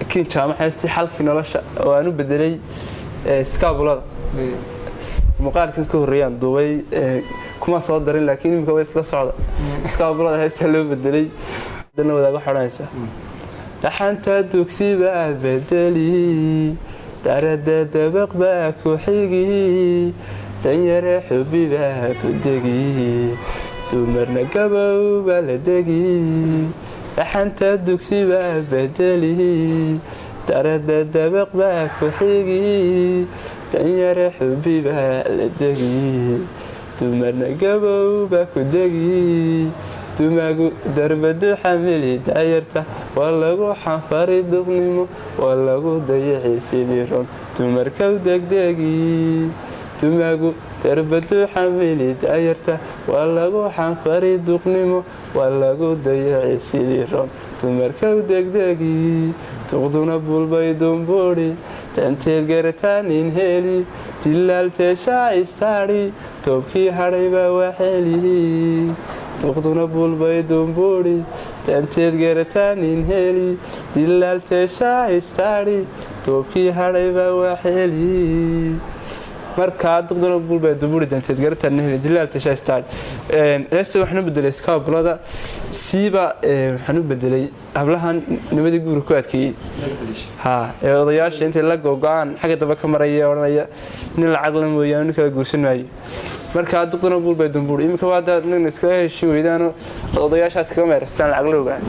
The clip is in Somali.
Kiin Jaamac, heestii Xalkii Nolosha oo aan u bedelay iskaabulada. Muuqaalkan ka horreeyaan duubay kuma soo darin, laakiin imika way isla socda. Iskaabulada heestaa loo bedelay dana wadaag waxaa odhanaysaa: Dhaxanta dugsi baa bedeli, darada dabaq baa ku xigi, danyare xubi baa ku degi, dumarna gabow baa la degi. Dhaxanta dugsi baa bedeli, darada dabaq baa ku xigi, danyare xubi baa la degi, dumarna gabow baa ku degi. Dumagu darbadu xamili daayarta, waa lagu xanfari duqnimo, waa lagu dayaci sidii ron dumarkaw degdegi. Dumagu darbadu xamili daayarta, waa lagu xanfari duqnimo, waa lagu dayaci sidii ron dumarkaw degdegi. Duqduna bulbay dumbuuri, danteed garataanin heli, dilaalteeshaa istaadhi, toobkii hadhay baa waxeli. Duqduna bulbay dumbuuri, danteed garataanin heli, dilaalteeshaa istaadhi, toobkii hadhay baa waxeli. Markaa duqduna bulbay dumbuuri, danteed garataanin heli, dilaalteeshaa istaadhi. Heesta waxaan u bedelay iskaabulada, siiba waxaan u bedelay hablahan nimadii guurka ku adkeeyey, ha, ee odayaasha intay la gogo-aan xagga dambe ka maraya ee odhanaya nin lacag la mooyaane nin kala guursan maayo. Markaa duqduna buulbay dumbuuri. Iminka waa haddaad nin iskaga heshin weydaano odayaashaas kaga meerstaan lacag la ogaan.